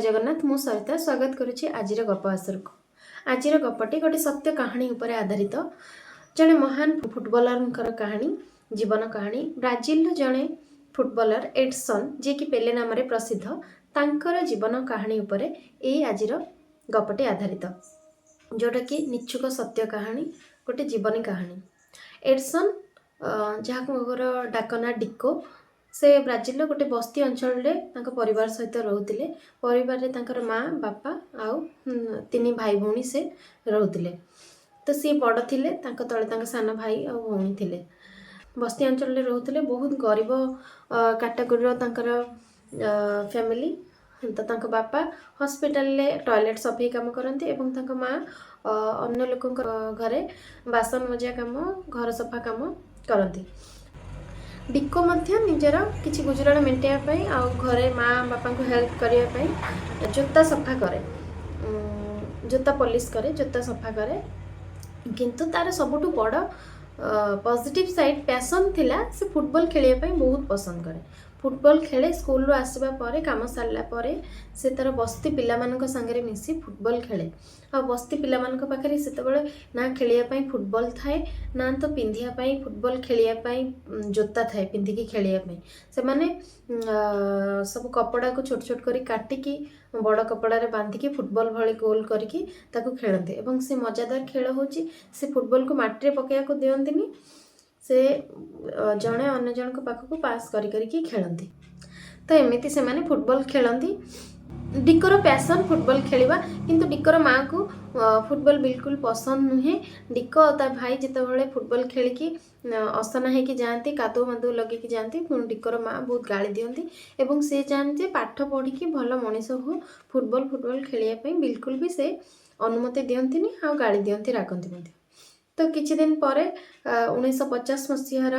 ଜୟ ଜଗନ୍ନାଥ। ମୁଁ ସରିତା ସ୍ୱାଗତ କରୁଛି ଆଜିର ଗପ ଆସରକୁ। ଆଜିର ଗପଟି ଗୋଟେ ସତ୍ୟ କାହାଣୀ ଉପରେ ଆଧାରିତ, ଜଣେ ମହାନ ଫୁଟବଲରଙ୍କର କାହାଣୀ, ଜୀବନ କାହାଣୀ। ବ୍ରାଜିଲର ଜଣେ ଫୁଟବଲର ଏଡସନ୍, ଯିଏକି ପେଲେ ନାମରେ ପ୍ରସିଦ୍ଧ, ତାଙ୍କର ଜୀବନ କାହାଣୀ ଉପରେ ଏଇ ଆଜିର ଗପଟି ଆଧାରିତ, ଯେଉଁଟାକି ନିଛକ ସତ୍ୟ କାହାଣୀ, ଗୋଟେ ଜୀବନୀ କାହାଣୀ। ଏଡସନ୍, ଯାହାଙ୍କର ଡାକ ନାଁ ଡିକୋ, ସେ ବ୍ରାଜିଲର ଗୋଟେ ବସ୍ତି ଅଞ୍ଚଳରେ ତାଙ୍କ ପରିବାର ସହିତ ରହୁଥିଲେ। ପରିବାରରେ ତାଙ୍କର ମା, ବାପା ଆଉ ତିନି ଭାଇ ଭଉଣୀ ସେ ରହୁଥିଲେ। ତ ସିଏ ବଡ଼ ଥିଲେ, ତାଙ୍କ ତଳେ ତାଙ୍କ ସାନ ଭାଇ ଆଉ ଭଉଣୀ ଥିଲେ। ବସ୍ତି ଅଞ୍ଚଳରେ ରହୁଥିଲେ, ବହୁତ ଗରିବ କାଟାଗୋରୀର ତାଙ୍କର ଫ୍ୟାମିଲି। ତ ତାଙ୍କ ବାପା ହସ୍ପିଟାଲରେ ଟଏଲେଟ୍ ସଫେଇ କାମ କରନ୍ତି ଏବଂ ତାଙ୍କ ମା ଅନ୍ୟ ଲୋକଙ୍କ ଘରେ ବାସନ ମଜା କାମ, ଘର ସଫା କାମ କରନ୍ତି। ଡିକୋ ମଧ୍ୟ ନିଜର କିଛି ଗୁଜୁରାଣ ମେଣ୍ଟାଇବା ପାଇଁ ଆଉ ଘରେ ମା ବାପାଙ୍କୁ ହେଲ୍ପ କରିବା ପାଇଁ ଜୋତା ସଫା କରେ, ଜୋତା ପଲିସ୍ କରେ, ଜୋତା ସଫା କରେ। କିନ୍ତୁ ତାର ସବୁଠୁ ବଡ଼ ପଜିଟିଭ୍ ସାଇଡ଼୍ ପ୍ୟାସନ୍ ଥିଲା, ସେ ଫୁଟବଲ୍ ଖେଳିବା ପାଇଁ ବହୁତ ପସନ୍ଦ କରେ। ଫୁଟବଲ୍ ଖେଳେ। ସ୍କୁଲରୁ ଆସିବା ପରେ, କାମ ସାରିଲା ପରେ ସେ ତାର ବସ୍ତି ପିଲାମାନଙ୍କ ସାଙ୍ଗରେ ମିଶି ଫୁଟବଲ୍ ଖେଳେ। ଆଉ ବସ୍ତି ପିଲାମାନଙ୍କ ପାଖରେ ସେତେବେଳେ ନା ଖେଳିବା ପାଇଁ ଫୁଟବଲ୍ ଥାଏ, ନା ତ ପିନ୍ଧିବା ପାଇଁ, ଫୁଟବଲ୍ ଖେଳିବା ପାଇଁ ଜୋତା ଥାଏ ପିନ୍ଧିକି ଖେଳିବା ପାଇଁ। ସେମାନେ ସବୁ କପଡ଼ାକୁ ଛୋଟ ଛୋଟ କରି କାଟିକି, ବଡ଼ କପଡ଼ାରେ ବାନ୍ଧିକି, ଫୁଟବଲ୍ ଭଳି ଗୋଲ କରିକି ତାକୁ ଖେଳନ୍ତି। ଏବଂ ସେ ମଜାଦାର ଖେଳ ହେଉଛି, ସେ ଫୁଟବଲ୍କୁ ମାଟିରେ ପକାଇବାକୁ ଦିଅନ୍ତିନି, ସେ ଜଣେ ଅନ୍ୟ ଜଣଙ୍କ ପାଖକୁ ପାସ୍ କରି କରିକି ଖେଳନ୍ତି। ତ ଏମିତି ସେମାନେ ଫୁଟବଲ୍ ଖେଳନ୍ତି। ଡିକୋର ପ୍ୟାସନ୍ ଫୁଟବଲ୍ ଖେଳିବା, କିନ୍ତୁ ଡିକୋର ମାଆକୁ ଫୁଟବଲ୍ ବିଲକୁଲ ପସନ୍ଦ ନୁହେଁ। ଡିକୋ ଆଉ ତା ଭାଇ ଯେତେବେଳେ ଫୁଟବଲ୍ ଖେଳିକି ଅସନା ହେଇକି ଯାଆନ୍ତି, କାଦୁଅ ମାଦୁଅ ଲଗେଇକି ଯାଆନ୍ତି, ପୁଣି ଡିକୋର ମା ବହୁତ ଗାଳି ଦିଅନ୍ତି ଏବଂ ସେ ଚାହାନ୍ତି ଯେ ପାଠ ପଢ଼ିକି ଭଲ ମଣିଷ ହୁଅ। ଫୁଟବଲ୍ ଖେଳିବା ପାଇଁ ବିଲକୁଲ ବି ସେ ଅନୁମତି ଦିଅନ୍ତିନି ଆଉ ଗାଳି ଦିଅନ୍ତି, ରାଗନ୍ତି ମଧ୍ୟ। ତ କିଛି ଦିନ ପରେ 1950 ମସିହାର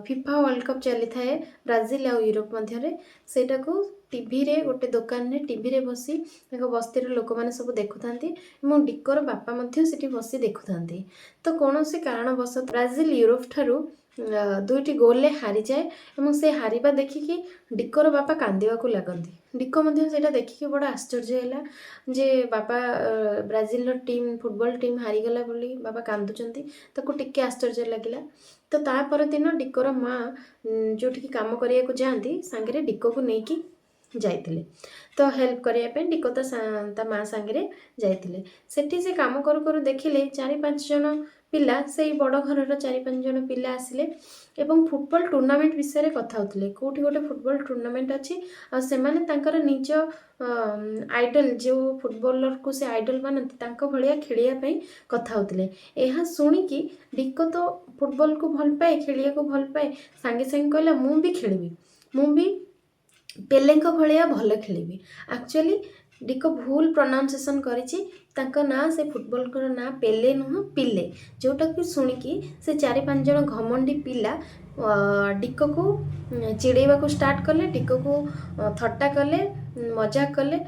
ଫିଫା ୱାର୍ଲଡ଼ କପ୍ ଚାଲିଥାଏ ବ୍ରାଜିଲ ଆଉ ୟୁରୋପ ମଧ୍ୟରେ। ସେଇଟାକୁ ଟିଭିରେ, ଗୋଟେ ଦୋକାନରେ ଟିଭିରେ ବସି ତାଙ୍କ ବସ୍ତିର ଲୋକମାନେ ସବୁ ଦେଖୁଥାନ୍ତି ଏବଂ ଡିକୋର ବାପା ମଧ୍ୟ ସେଠି ବସି ଦେଖୁଥାନ୍ତି। ତ କୌଣସି କାରଣବଶତଃ ବ୍ରାଜିଲ ୟୁରୋପ ଠାରୁ ଦୁଇଟି ଗୋଲରେ ହାରିଯାଏ ଏବଂ ସେ ହାରିବା ଦେଖିକି ଡିକୋର ବାପା କାନ୍ଦିବାକୁ ଲାଗନ୍ତି। ଡିକୋ ମଧ୍ୟ ସେଇଟା ଦେଖିକି ବଡ଼ ଆଶ୍ଚର୍ଯ୍ୟ ହେଲା ଯେ ବାପା, ବ୍ରାଜିଲର ଟିମ୍, ଫୁଟବଲ ଟିମ୍ ହାରିଗଲା ବୋଲି ବାପା କାନ୍ଦୁଛନ୍ତି। ତାକୁ ଟିକେ ଆଶ୍ଚର୍ଯ୍ୟ ଲାଗିଲା। ତ ତା ପରଦିନ ଡିକୋର ମା ଯେଉଁଠିକି କାମ କରିବାକୁ ଯାଆନ୍ତି, ସାଙ୍ଗରେ ଡିକୋକୁ ନେଇକି ଯାଇଥିଲେ। ତ ହେଲ୍ପ କରିବା ପାଇଁ ଡିକୋ ତା ମା ସାଙ୍ଗରେ ଯାଇଥିଲେ। ସେଠି ସେ କାମ କରୁ କରୁ ଦେଖିଲେ ଚାରି ପାଞ୍ଚ ଜଣ ପିଲା, ସେଇ ବଡ଼ ଘରର ଚାରି ପାଞ୍ଚ ଜଣ ପିଲା ଆସିଲେ ଏବଂ ଫୁଟବଲ ଟୁର୍ଣ୍ଣାମେଣ୍ଟ ବିଷୟରେ କଥା ହେଉଥିଲେ। କେଉଁଠି ଗୋଟେ ଫୁଟବଲ ଟୁର୍ଣ୍ଣାମେଣ୍ଟ ଅଛି ଆଉ ସେମାନେ ତାଙ୍କର ନିଜ ଆଇଡଲ, ଯେଉଁ ଫୁଟବଲରକୁ ସେ ଆଇଡଲ ମାନନ୍ତି, ତାଙ୍କ ଭଳିଆ ଖେଳିବା ପାଇଁ କଥା ହେଉଥିଲେ। ଏହା ଶୁଣିକି ଡିକୋ ତ ଫୁଟବଲକୁ ଭଲ ପାଏ, ଖେଳିବାକୁ ଭଲ ପାଏ, ସାଙ୍ଗେ ସାଙ୍ଗେ କହିଲା, "ମୁଁ ବି ଖେଳିବି, ମୁଁ ବି ପେଲେଙ୍କ ଭଳିଆ ଭଲ ଖେଳିବି।" ଆକ୍ଚୁଆଲି ଡିକୋ ଭୁଲ ପ୍ରନାଉନ୍ସିଏସନ୍ କରିଛି ତାଙ୍କ ନାଁ। ସେ ଫୁଟବଲଙ୍କର ନାଁ ପେଲେ ନୁହଁ, ପିଲେ। ଯେଉଁଟାକୁ ଶୁଣିକି ସେ ଚାରି ପାଞ୍ଚ ଜଣ ଘମଣ୍ଡି ପିଲା ଡିକୋକୁ ଚିଡ଼େଇବାକୁ ଷ୍ଟାର୍ଟ କଲେ, ଡିକୋକୁ ଥଟ୍ଟା କଲେ, ମଜାକ କଲେ,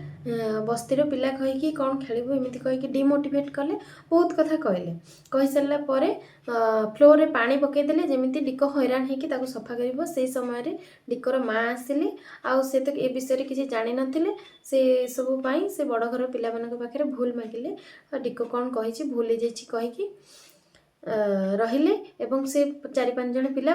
ବସ୍ତିର ପିଲା କହିକି, କ'ଣ ଖେଳିବୁ, ଏମିତି କହିକି ଡିମୋଟିଭେଟ୍ କଲେ, ବହୁତ କଥା କହିଲେ। କହିସାରିଲା ପରେ ଫ୍ଲୋରରେ ପାଣି ପକାଇଦେଲେ, ଯେମିତି ଡିକୋ ହଇରାଣ ହେଇକି ତାକୁ ସଫା କରିବ। ସେଇ ସମୟରେ ଡିକୋର ମା ଆସିଲେ ଆଉ ସେ ତ ଏ ବିଷୟରେ କିଛି ଜାଣିନଥିଲେ। ସେ ସବୁ ପାଇଁ ସେ ବଡ଼ ଘର ପିଲାମାନଙ୍କ ପାଖରେ ଭୁଲ ମାଗିଲେ ଆଉ ଡିକୋ କ'ଣ କହିଛି, ଭୁଲ ହେଇଯାଇଛି କହିକି ରହିଲେ ଏବଂ ସେ ଚାରି ପାଞ୍ଚ ଜଣ ପିଲା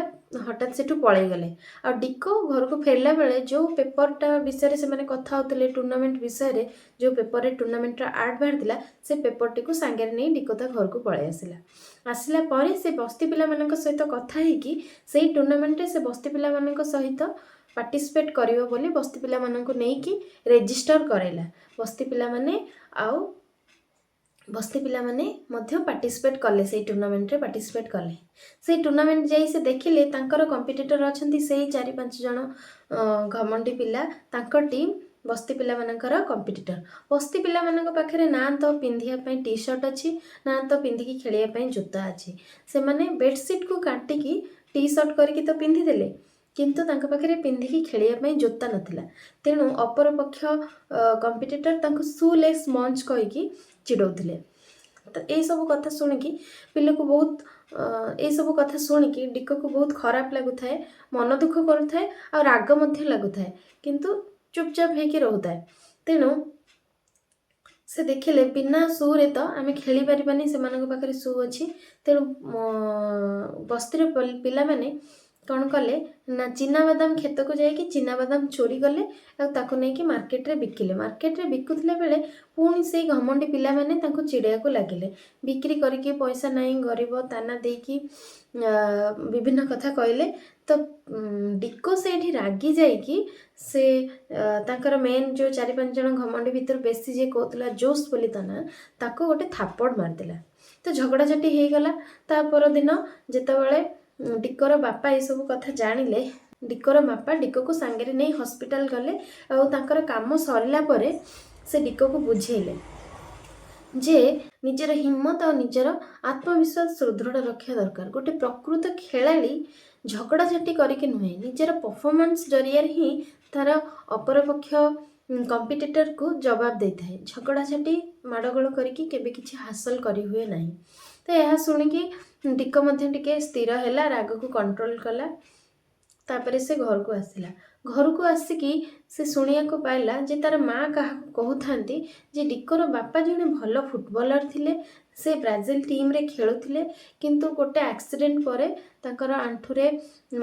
ହଠାତ୍ ସେଠୁ ପଳେଇଗଲେ। ଆଉ ଡିକୋ ଘରକୁ ଫେରିଲା ବେଳେ ଯେଉଁ ପେପରଟା ବିଷୟରେ ସେମାନେ କଥା ହେଉଥିଲେ, ଟୁର୍ଣ୍ଣାମେଣ୍ଟ ବିଷୟରେ, ଯେଉଁ ପେପରରେ ଟୁର୍ଣ୍ଣାମେଣ୍ଟର ଆଡ୍ ବାହାରିଥିଲା, ସେ ପେପରଟିକୁ ସାଙ୍ଗରେ ନେଇ ଡିକୋ ତା ଘରକୁ ପଳେଇ ଆସିଲା। ଆସିଲା ପରେ ସେ ବସ୍ତି ପିଲାମାନଙ୍କ ସହିତ କଥା ହେଇକି ସେଇ ଟୁର୍ଣ୍ଣାମେଣ୍ଟରେ ସେ ବସ୍ତି ପିଲାମାନଙ୍କ ସହିତ ପାର୍ଟିସିପେଟ୍ କରିବ ବୋଲି ବସ୍ତି ପିଲାମାନଙ୍କୁ ନେଇକି ରେଜିଷ୍ଟର କରାଇଲା। ବସ୍ତି ପିଲାମାନେ ଆଉ ବସ୍ତି ପିଲାମାନେ ମଧ୍ୟ ପାର୍ଟିସିପେଟ୍ କଲେ, ସେଇ ଟୁର୍ଣ୍ଣାମେଣ୍ଟରେ ପାର୍ଟିସିପେଟ୍ କଲେ। ସେଇ ଟୁର୍ଣ୍ଣାମେଣ୍ଟ ଯାଇ ସେ ଦେଖିଲେ ତାଙ୍କର କମ୍ପିଟିଟର ଅଛନ୍ତି ସେଇ ଚାରି ପାଞ୍ଚ ଜଣ ଘମଣ୍ଡି ପିଲା, ତାଙ୍କ ଟିମ୍ ବସ୍ତି ପିଲାମାନଙ୍କର କମ୍ପିଟିଟର। ବସ୍ତି ପିଲାମାନଙ୍କ ପାଖରେ ନା ତ ପିନ୍ଧିବା ପାଇଁ ଟି ସାର୍ଟ ଅଛି, ନା ତ ପିନ୍ଧିକି ଖେଳିବା ପାଇଁ ଜୋତା ଅଛି। ସେମାନେ ବେଡ଼ସିଟ୍କୁ କାଟିକି ଟି ସାର୍ଟ କରିକି ତ ପିନ୍ଧିଦେଲେ, କିନ୍ତୁ ତାଙ୍କ ପାଖରେ ପିନ୍ଧିକି ଖେଳିବା ପାଇଁ ଜୋତା ନଥିଲା। ତେଣୁ ଅପରପକ୍ଷ କମ୍ପିଟିଟର ତାଙ୍କୁ ସୁ ଲେସ୍ ମଞ୍ଚ କହିକି ଚିଡ଼ଉଥିଲେ। ତ ଏଇସବୁ କଥା ଶୁଣିକି ପିଲାକୁ ବହୁତ, ଏଇସବୁ କଥା ଶୁଣିକି ଡିକୋକୁ ବହୁତ ଖରାପ ଲାଗୁଥାଏ, ମନ ଦୁଃଖ କରୁଥାଏ ଆଉ ରାଗ ମଧ୍ୟ ଲାଗୁଥାଏ। କିନ୍ତୁ ଚୁପଚାପ ହେଇକି ରହୁଥାଏ। ତେଣୁ ସେ ଦେଖିଲେ, ବିନା ସୁରେ ତ ଆମେ ଖେଳିପାରିବାନି, ସେମାନଙ୍କ ପାଖରେ ସୁ ଅଛି। ତେଣୁ ବସ୍ତିର ପିଲାମାନେ କ'ଣ କଲେ ନା, ଚିନାବାଦାମ କ୍ଷେତକୁ ଯାଇକି ଚିନାବାଦାମ ଚୋରି କଲେ ଆଉ ତାକୁ ନେଇକି ମାର୍କେଟରେ ବିକିଲେ। ମାର୍କେଟରେ ବିକୁଥିଲା ବେଳେ ପୁଣି ସେଇ ଘମଣ୍ଡି ପିଲାମାନେ ତାଙ୍କୁ ଚିଡ଼େଇବାକୁ ଲାଗିଲେ। ବିକ୍ରି କରିକି ପଇସା ନାହିଁ, ଗରିବ, ତାନା ଦେଇକି ବିଭିନ୍ନ କଥା କହିଲେ। ତ ଡିକୋ ସେଇଠି ରାଗି ଯାଇକି ସେ ତାଙ୍କର ମେନ୍ ଯେଉଁ ଚାରି ପାଞ୍ଚ ଜଣ ଘମଣ୍ଡି ଭିତରୁ ବେଶୀ ଯିଏ କହୁଥିଲା, ଜୋସ୍ ବୋଲି ତା ନାଁ, ତାକୁ ଗୋଟେ ଥାପଡ଼ ମାରିଦେଲା। ତ ଝଗଡ଼ାଝାଟି ହେଇଗଲା। ତା ପରଦିନ ଯେତେବେଳେ ଡିକୋର ବାପା ଏସବୁ କଥା ଜାଣିଲେ, ଡିକୋର ବାପା ଡିକୋକୁ ସାଙ୍ଗରେ ନେଇ ହସ୍ପିଟାଲ ଗଲେ ଆଉ ତାଙ୍କର କାମ ସରିଲା ପରେ ସେ ଡିକୋକୁ ବୁଝେଇଲେ ଯେ ନିଜର ହିମ୍ମତ ଆଉ ନିଜର ଆତ୍ମବିଶ୍ୱାସ ସୁଦୃଢ଼ ରଖିବା ଦରକାର। ଗୋଟେ ପ୍ରକୃତ ଖେଳାଳି ଝଗଡ଼ାଝାଟି କରିକି ନୁହେଁ, ନିଜର ପରଫର୍ମାନ୍ସ ଜରିଆରେ ହିଁ ତାର ଅପରପକ୍ଷ କମ୍ପିଟିଟରକୁ ଜବାବ ଦେଇଥାଏ। ଝଗଡ଼ାଝାଟି, ମାଡ଼ଗୋଳ କରିକି କେବେ କିଛି ହାସଲ କରିହୁଏ ନାହିଁ। ତ ଏହା ଶୁଣିକି ଡିକୋ ମଧ୍ୟ ଟିକେ ସ୍ଥିର ହେଲା, ରାଗକୁ କଣ୍ଟ୍ରୋଲ କଲା। ତାପରେ ସେ ଘରକୁ ଆସିଲା। ଘରକୁ ଆସିକି ସେ ଶୁଣିବାକୁ ପାଇଲା ଯେ ତାର ମା କାହାକୁ କହୁଥାନ୍ତି ଯେ ଡିକୋର ବାପା ଜଣେ ଭଲ ଫୁଟବଲର ଥିଲେ, ସେ ବ୍ରାଜିଲ ଟିମ୍ରେ ଖେଳୁଥିଲେ, କିନ୍ତୁ ଗୋଟେ ଆକ୍ସିଡେଣ୍ଟ ପରେ ତାଙ୍କର ଆଣ୍ଠୁରେ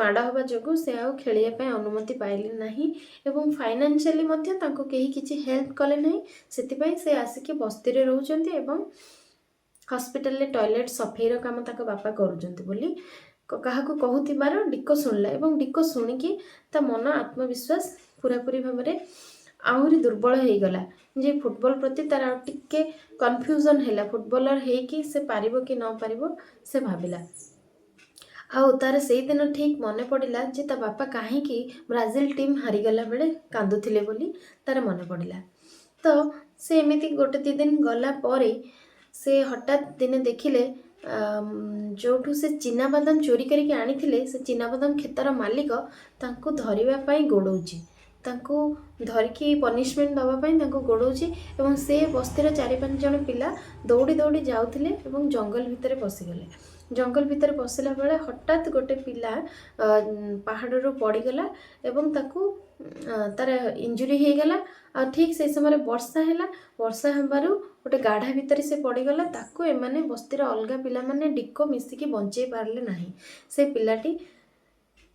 ମାଡ଼ ହେବା ଯୋଗୁଁ ସେ ଆଉ ଖେଳିବା ପାଇଁ ଅନୁମତି ପାଇଲେ ନାହିଁ ଏବଂ ଫାଇନାନ୍ସିଆଲି ମଧ୍ୟ ତାଙ୍କୁ କେହି କିଛି ହେଲ୍ପ କଲେ ନାହିଁ। ସେଥିପାଇଁ ସେ ଆସିକି ବସ୍ତିରେ ରହୁଛନ୍ତି ଏବଂ ହସ୍ପିଟାଲରେ ଟଏଲେଟ୍ ସଫେଇର କାମ ତାଙ୍କ ବାପା କରୁଛନ୍ତି ବୋଲି କାହାକୁ କହୁଥିବାର ଡିକୋ ଶୁଣିଲା। ଏବଂ ଡିକୋ ଶୁଣିକି ତା ମନ ଆତ୍ମବିଶ୍ୱାସ ପୁରାପୁରି ଭାବରେ ଆହୁରି ଦୁର୍ବଳ ହେଇଗଲା ଯେ ଫୁଟବଲ ପ୍ରତି ତାର ଆଉ ଟିକେ କନଫ୍ୟୁଜନ୍ ହେଲା। ଫୁଟବଲର ହେଇକି ସେ ପାରିବ କି ନ ପାରିବ ସେ ଭାବିଲା। ଆଉ ତାର ସେଇଦିନ ଠିକ୍ ମନେ ପଡ଼ିଲା ଯେ ତା ବାପା କାହିଁକି ବ୍ରାଜିଲ ଟିମ୍ ହାରିଗଲା ବେଳେ କାନ୍ଦୁଥିଲେ ବୋଲି ତାର ମନେ ପଡ଼ିଲା। ତ ସେ ଏମିତି ଗୋଟେ ଦୁଇ ଦିନ ଗଲା ପରେ ସେ ହଠାତ୍ ଦିନେ ଦେଖିଲେ, ଯେଉଁଠୁ ସେ ଚିନାବାଦାମ ଚୋରି କରିକି ଆଣିଥିଲେ, ସେ ଚିନାବାଦାମ କ୍ଷେତର ମାଲିକ ତାଙ୍କୁ ଧରିବା ପାଇଁ ଗୋଡ଼ଉଛି। ତାଙ୍କୁ ଧରିକି ପନିସମେଣ୍ଟ ଦେବା ପାଇଁ ତାଙ୍କୁ ଗୋଡ଼ଉଛି ଏବଂ ସେ ବସ୍ତିର ଚାରି ପାଞ୍ଚ ଜଣ ପିଲା ଦୌଡ଼ି ଦୌଡ଼ି ଯାଉଥିଲେ ଏବଂ ଜଙ୍ଗଲ ଭିତରେ ପଶିଗଲେ। ଜଙ୍ଗଲ ଭିତରେ ପଶିଲା ବେଳେ ହଠାତ୍ ଗୋଟେ ପିଲା ପାହାଡ଼ରୁ ପଡ଼ିଗଲା ଏବଂ ତାକୁ ତାର ଇଞ୍ଜୁରି ହେଇଗଲା। ଆଉ ଠିକ୍ ସେଇ ସମୟରେ ବର୍ଷା ହେଲା। ବର୍ଷା ହେବାରୁ ଗୋଟେ ଗାଢ଼ା ଭିତରେ ସେ ପଡ଼ିଗଲା। ତାକୁ ଏମାନେ ବସ୍ତିର ଅଲଗା ପିଲାମାନେ, ଡିକୋ ମିଶିକି ବଞ୍ଚେଇ ପାରିଲେ ନାହିଁ। ସେ ପିଲାଟି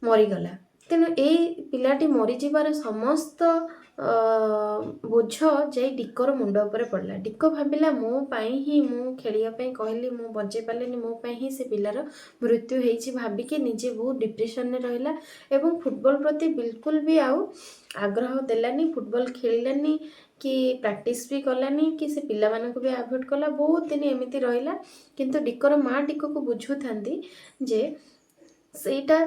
ମରିଗଲା। ତେଣୁ ଏଇ ପିଲାଟି ମରିଯିବାର ସମସ୍ତ ବୋଝ ଯାଇ ଡିକୋର ମୁଣ୍ଡ ଉପରେ ପଡ଼ିଲା। ଡିକୋ ଭାବିଲା, ମୋ ପାଇଁ ହିଁ, ମୁଁ ଖେଳିବା ପାଇଁ କହିଲି, ମୁଁ ବଞ୍ଚେଇ ପାରିଲିନି, ମୋ ପାଇଁ ହିଁ ସେ ପିଲାର ମୃତ୍ୟୁ ହେଇଛି ଭାବିକି ନିଜେ ବହୁତ ଡିପ୍ରେସନରେ ରହିଲା ଏବଂ ଫୁଟବଲ ପ୍ରତି ବିଲକୁଲ ବି ଆଉ ଆଗ୍ରହ ଦେଲାନି। ଫୁଟବଲ ଖେଳିଲାନି କି ପ୍ରାକ୍ଟିସ୍ ବି କଲାନି କି ସେ ପିଲାମାନଙ୍କୁ ବି ଆଭଏଡ଼ କଲା। ବହୁତ ଦିନ ଏମିତି ରହିଲା। କିନ୍ତୁ ଡିକୋର ମା ଡିକୋକୁ ବୁଝୁଥାନ୍ତି ଯେ ସେଇଟା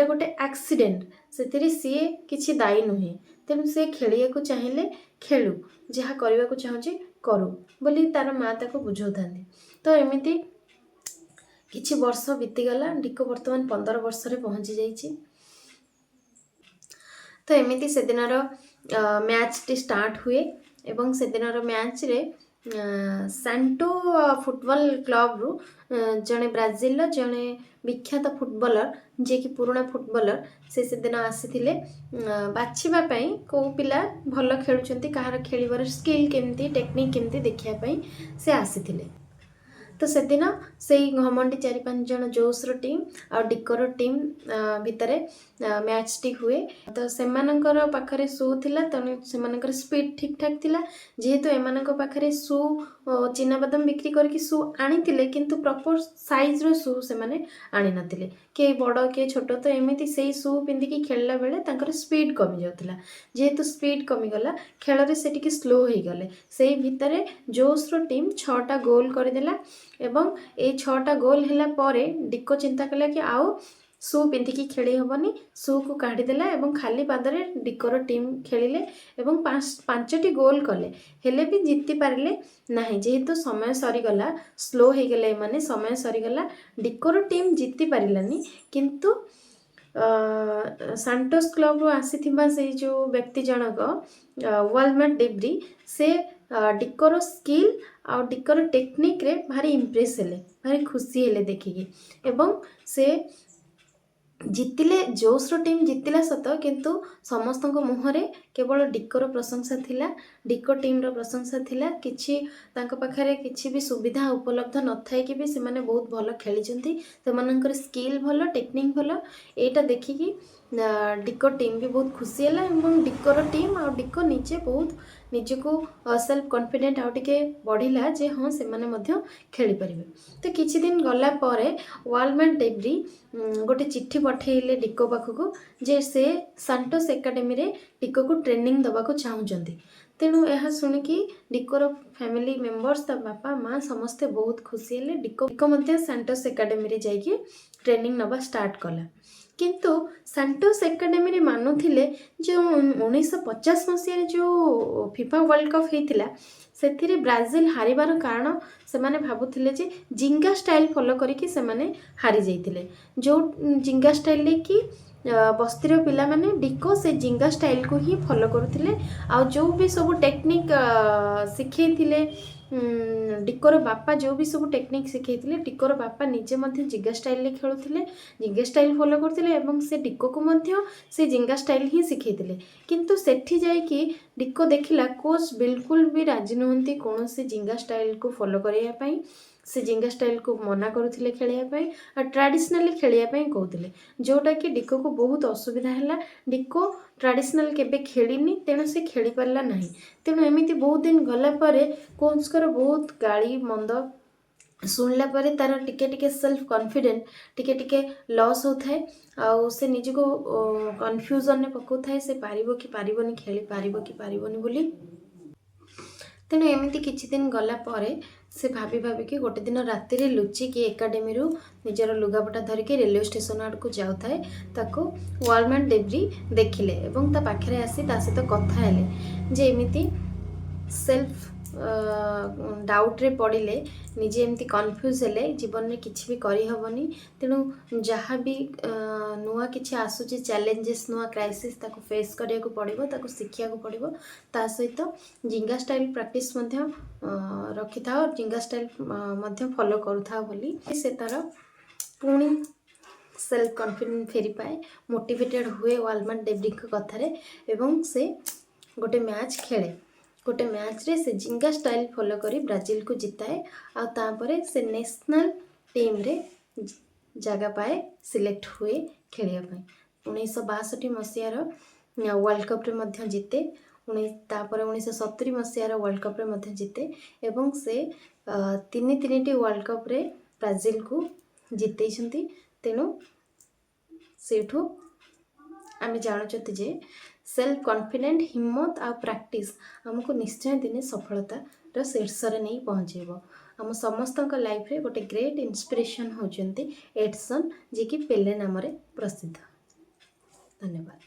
ଗୋଟେ ଆକ୍ସିଡେଣ୍ଟ, ସେଥିରେ ସିଏ କିଛି ଦାୟୀ ନୁହେଁ। ତେଣୁ ସେ ଖେଳିବାକୁ ଚାହିଁଲେ ଖେଳୁ, ଯାହା କରିବାକୁ ଚାହୁଁଛି କରୁ ବୋଲି ତାର ମା ତାକୁ ବୁଝାଉଥାନ୍ତି। ତ ଏମିତି କିଛି ବର୍ଷ ବିତିଗଲା। ଡିକୋ ବର୍ତ୍ତମାନ 15 ବର୍ଷରେ ପହଞ୍ଚି ଯାଇଛି। ତ ଏମିତି ସେଦିନର ମ୍ୟାଚ୍ଟି ଷ୍ଟାର୍ଟ ହୁଏ ଏବଂ ସେଦିନର ମ୍ୟାଚ୍ରେ ସାଣ୍ଟୋ ଫୁଟବଲ କ୍ଲବରୁ ଜଣେ ବ୍ରାଜିଲର ଜଣେ ବିଖ୍ୟାତ ଫୁଟବଲର, ଯିଏକି ପୁରୁଣା ଫୁଟବଲର, ସେ ସେଦିନ ଆସିଥିଲେ ବାଛିବା ପାଇଁ କେଉଁ ପିଲା ଭଲ ଖେଳୁଛନ୍ତି, କାହାର ଖେଳିବାର ସ୍କିଲ୍ କେମିତି, ଟେକ୍ନିକ୍ କେମିତି ଦେଖିବା ପାଇଁ ସେ ଆସିଥିଲେ। ତ ସେଦିନ ସେଇ ଘମଣ୍ଡି ଚାରି ପାଞ୍ଚ ଜଣ ଜୋସ୍ର ଟିମ୍ ଆଉ ଡିକୋର ଟିମ୍ ଭିତରେ ମ୍ୟାଚ୍ଟି ହୁଏ। ତ ସେମାନଙ୍କର ପାଖରେ ସୁ ଥିଲା, ତେଣୁ ସେମାନଙ୍କର ସ୍ପିଡ୍ ଠିକ୍ ଠାକ୍ ଥିଲା। ଯେହେତୁ ଏମାନଙ୍କ ପାଖରେ ସୁ, ଚିନାବାଦାମ ବିକ୍ରି କରିକି ସୁ ଆଣିଥିଲେ, କିନ୍ତୁ ପ୍ରପର୍ ସାଇଜ୍ର ସୁ ସେମାନେ ଆଣିନଥିଲେ। କିଏ ବଡ଼, କିଏ ଛୋଟ। ତ ଏମିତି ସେଇ ସୁ ପିନ୍ଧିକି ଖେଳିଲା ବେଳେ ତାଙ୍କର ସ୍ପିଡ୍ କମିଯାଉଥିଲା। ଯେହେତୁ ସ୍ପିଡ୍ କମିଗଲା, ଖେଳରେ ସେ ଟିକେ ସ୍ଲୋ ହେଇଗଲେ। ସେଇ ଭିତରେ ଜୋସ୍ର ଟିମ୍ ଛଅଟା ଗୋଲ୍ କରିଦେଲା ଏବଂ ଏଇ ଛଅଟା ଗୋଲ୍ ହେଲା ପରେ ଡିକୋ ଚିନ୍ତା କଲା କି ଆଉ ସୁ ପିନ୍ଧିକି ଖେଳି ହେବନି। ସୁକୁ କାଢ଼ିଦେଲା ଏବଂ ଖାଲି ପାଦରେ ଡିକୋର ଟିମ୍ ଖେଳିଲେ ଏବଂ ପାଞ୍ଚଟି ଗୋଲ୍ କଲେ। ହେଲେ ବି ଜିତି ପାରିଲେ ନାହିଁ। ଯେହେତୁ ସମୟ ସରିଗଲା, ସ୍ଲୋ ହେଇଗଲେ ଏମାନେ, ସମୟ ସରିଗଲା, ଡିକୋର ଟିମ୍ ଜିତି ପାରିଲାନି। କିନ୍ତୁ ସାଣ୍ଟୋସ୍ କ୍ଲବରୁ ଆସିଥିବା ସେଇ ଯେଉଁ ବ୍ୟକ୍ତି ଜଣକ, ୱାଲମାର୍ଟ ଡେବ୍ରି, ସେ ଡିକୋର ସ୍କିଲ୍ ଆଉ ଡିକୋର ଟେକ୍ନିକ୍ରେ ଭାରି ଇମ୍ପ୍ରେସ୍ ହେଲେ, ଭାରି ଖୁସି ହେଲେ ଦେଖିକି ଏବଂ ସେ ଜିତିଲେ, ଜୋସ୍ର ଟିମ୍ ଜିତିଲା ସତ, କିନ୍ତୁ ସମସ୍ତଙ୍କ ମୁହଁରେ କେବଳ ଡିକୋର ପ୍ରଶଂସା ଥିଲା, ଡିକୋ ଟିମ୍ର ପ୍ରଶଂସା ଥିଲା। କିଛି ତାଙ୍କ ପାଖରେ କିଛି ବି ସୁବିଧା ଉପଲବ୍ଧ ନଥାଇକି ବି ସେମାନେ ବହୁତ ଭଲ ଖେଳିଛନ୍ତି, ସେମାନଙ୍କର ସ୍କିଲ୍ ଭଲ, ଟେକ୍ନିକ୍ ଭଲ। ଏଇଟା ଦେଖିକି ଡିକୋ ଟିମ୍ ବି ବହୁତ ଖୁସି ହେଲା ଏବଂ ଡିକୋର ଟିମ୍ ଆଉ ଡିକୋ ନିଜେ ବହୁତ ନିଜକୁ ସେଲ୍ଫ କନଫିଡେଣ୍ଟ ଆଉ ଟିକେ ବଢ଼ିଲା ଯେ ହଁ, ସେମାନେ ମଧ୍ୟ ଖେଳିପାରିବେ। ତ କିଛି ଦିନ ଗଲା ପରେ ୱାଲମାର୍ଟ ଡେବ୍ରି ଗୋଟେ ଚିଠି ପଠେଇଲେ ଡିକୋ ପାଖକୁ ଯେ ସେ ସାଣ୍ଟୋସ୍ ଏକାଡେମୀରେ ଡିକୋକୁ ଟ୍ରେନିଂ ଦେବାକୁ ଚାହୁଁଛନ୍ତି। ତେଣୁ ଏହା ଶୁଣିକି ଡିକୋର ଫ୍ୟାମିଲି ମେମ୍ବର୍ସ, ତା ବାପା ମା ସମସ୍ତେ ବହୁତ ଖୁସି ହେଲେ। ଡିକୋ ମଧ୍ୟ ସାଣ୍ଟୋସ୍ ଏକାଡେମୀରେ ଯାଇକି ଟ୍ରେନିଂ ନେବା ଷ୍ଟାର୍ଟ କଲା। କିନ୍ତୁ ସାଣ୍ଟୋସ୍ ଏକାଡେମୀରେ ମାନୁଥିଲେ, ଯେଉଁ 1950 ମସିହାରେ ଯେଉଁ ଫିଫା ୱାର୍ଲଡ଼ କପ୍ ହେଇଥିଲା, ସେଥିରେ ବ୍ରାଜିଲ ହାରିବାର କାରଣ ସେମାନେ ଭାବୁଥିଲେ ଯେ ଜିଙ୍ଗା ଷ୍ଟାଇଲ୍ ଫଲୋ କରିକି ସେମାନେ ହାରି ଯାଇଥିଲେ। ଯେଉଁ ଜିଙ୍ଗା ଷ୍ଟାଇଲ୍ରେ କି ବସ୍ତିର ପିଲାମାନେ, ଡିକୋ ସେ ଜିଙ୍ଗା ଷ୍ଟାଇଲ୍କୁ ହିଁ ଫଲୋ କରୁଥିଲେ। ଆଉ ଯେଉଁ ବି ସବୁ ଟେକ୍ନିକ୍ ଶିଖେଇଥିଲେ ଡିକୋର ବାପା, ଯେଉଁ ବି ସବୁ ଟେକ୍ନିକ୍ ଶିଖେଇଥିଲେ, ଡିକୋର ବାପା ନିଜେ ମଧ୍ୟ ଜିଙ୍ଗା ଷ୍ଟାଇଲ୍ରେ ଖେଳୁଥିଲେ, ଜିଙ୍ଗା ଷ୍ଟାଇଲ୍ ଫଲୋ କରୁଥିଲେ ଏବଂ ସେ ଡିକୋକୁ ମଧ୍ୟ ସେ ଜିଙ୍ଗା ଷ୍ଟାଇଲ୍ ହିଁ ଶିଖେଇଥିଲେ। କିନ୍ତୁ ସେଠି ଯାଇକି ଡିକୋ ଦେଖିଲା, କୋଚ୍ ବିଲକୁଲ ବି ରାଜି ନୁହନ୍ତି କୌଣସି ଜିଙ୍ଗା ଷ୍ଟାଇଲ୍କୁ ଫଲୋ କରିବା ପାଇଁ। ସେ ଜିଙ୍ଗା ଷ୍ଟାଇଲ୍କୁ ମନା କରୁଥିଲେ ଖେଳିବା ପାଇଁ ଆଉ ଟ୍ରାଡ଼ିସନାଲି ଖେଳିବା ପାଇଁ କହୁଥିଲେ, ଯେଉଁଟାକି ଡିକୋକୁ ବହୁତ ଅସୁବିଧା ହେଲା। ଡିକୋ ଟ୍ରାଡ଼ିସନାଲ୍ କେବେ ଖେଳିନି, ତେଣୁ ସେ ଖେଳିପାରିଲା ନାହିଁ। ତେଣୁ ଏମିତି ବହୁତ ଦିନ ଗଲା ପରେ କୋଚ୍ଙ୍କର ବହୁତ ଗାଳି ମନ୍ଦ ଶୁଣିଲା ପରେ ତାର ଟିକେ ଟିକେ ସେଲ୍ଫ କନଫିଡେଣ୍ଟ ଟିକେ ଟିକେ ଲସ୍ ହେଉଥାଏ ଆଉ ସେ ନିଜକୁ କନଫ୍ୟୁଜନରେ ପକାଉଥାଏ, ସେ ପାରିବ କି ପାରିବନି, ଖେଳି ପାରିବ କି ପାରିବନି ବୋଲି। ତେଣୁ ଏମିତି କିଛି ଦିନ ଗଲା ପରେ ସେ ଭାବି ଭାବିକି ଗୋଟେ ଦିନ ରାତିରେ ଲୁଚିକି ଏକାଡେମୀରୁ ନିଜର ଲୁଗାପଟା ଧରିକି ରେଲୱେ ଷ୍ଟେସନ ଆଡ଼କୁ ଯାଉଥାଏ। ତାକୁ ୱାଲମାର୍ଟ ଡେବ୍ରି ଦେଖିଲେ ଏବଂ ତା ପାଖରେ ଆସି ତା ସହିତ କଥା ହେଲେ ଯେ ଏମିତି ସେଲ୍ଫ ଡାଉଟ୍ରେ ପଡ଼ିଲେ, ନିଜେ ଏମିତି କନଫ୍ୟୁଜ୍ ହେଲେ ଜୀବନରେ କିଛି ବି କରିହେବନି। ତେଣୁ ଯାହା ବି ନୂଆ କିଛି ଆସୁଛି, ଚ୍ୟାଲେଞ୍ଜେସ୍, ନୂଆ କ୍ରାଇସିସ୍, ତାକୁ ଫେସ୍ କରିବାକୁ ପଡ଼ିବ, ତାକୁ ଶିଖିବାକୁ ପଡ଼ିବ। ତା ସହିତ ଜିଙ୍ଗା ଷ୍ଟାଇଲ୍ ପ୍ରାକ୍ଟିସ୍ ମଧ୍ୟ ରଖିଥାଅ, ଜିଙ୍ଗା ଷ୍ଟାଇଲ୍ ମଧ୍ୟ ଫଲୋ କରୁଥାଅ ବୋଲି ସେ ତାର ପୁଣି ସେଲ୍ଫ କନଫିଡେଣ୍ଟ ଫେରି ପାଏ, ମୋଟିଭେଟେଡ଼ ହୁଏ ୱାଲମାର୍ଟ ଡେବ୍ରିଙ୍କ କଥାରେ ଏବଂ ସେ ଗୋଟେ ମ୍ୟାଚ୍ ଖେଳେ। ଗୋଟେ ମ୍ୟାଚ୍ରେ ସେ ଜିଙ୍ଗା ଷ୍ଟାଇଲ୍ ଫଲୋ କରି ବ୍ରାଜିଲକୁ ଜିତାଏ ଆଉ ତାପରେ ସେ ନ୍ୟାସନାଲ୍ ଟିମ୍ରେ ଜାଗା ପାଏ, ସିଲେକ୍ଟ ହୁଏ ଖେଳିବା ପାଇଁ। 1962 ମସିହାର ୱାର୍ଲଡ଼ କପ୍ରେ ମଧ୍ୟ ଜିତେ। ତାପରେ 1970 ମସିହାର ୱାର୍ଲଡ଼ କପ୍ରେ ମଧ୍ୟ ଜିତେ ଏବଂ ସେ ତିନି ତିନିଟି ୱାର୍ଲଡ଼ କପ୍ରେ ବ୍ରାଜିଲକୁ ଜିତେଇଛନ୍ତି। ତେଣୁ ସେଇଠୁ ଆମେ ଜାଣୁଛନ୍ତି ଯେ ସେଲ୍ଫ କନଫିଡେଣ୍ଟ, ହିମ୍ମତ ଆଉ ପ୍ରାକ୍ଟିସ୍ ଆମକୁ ନିଶ୍ଚୟ ଦିନେ ସଫଳତାର ଶୀର୍ଷରେ ନେଇ ପହଞ୍ଚେଇବ। ଆମ ସମସ୍ତଙ୍କ ଲାଇଫରେ ଗୋଟେ ଗ୍ରେଟ୍ ଇନ୍ସପିରେସନ୍ ହେଉଛନ୍ତି ଏଡସନ୍, ଯିଏକି ପେଲେ ନାମରେ ପ୍ରସିଦ୍ଧ। ଧନ୍ୟବାଦ।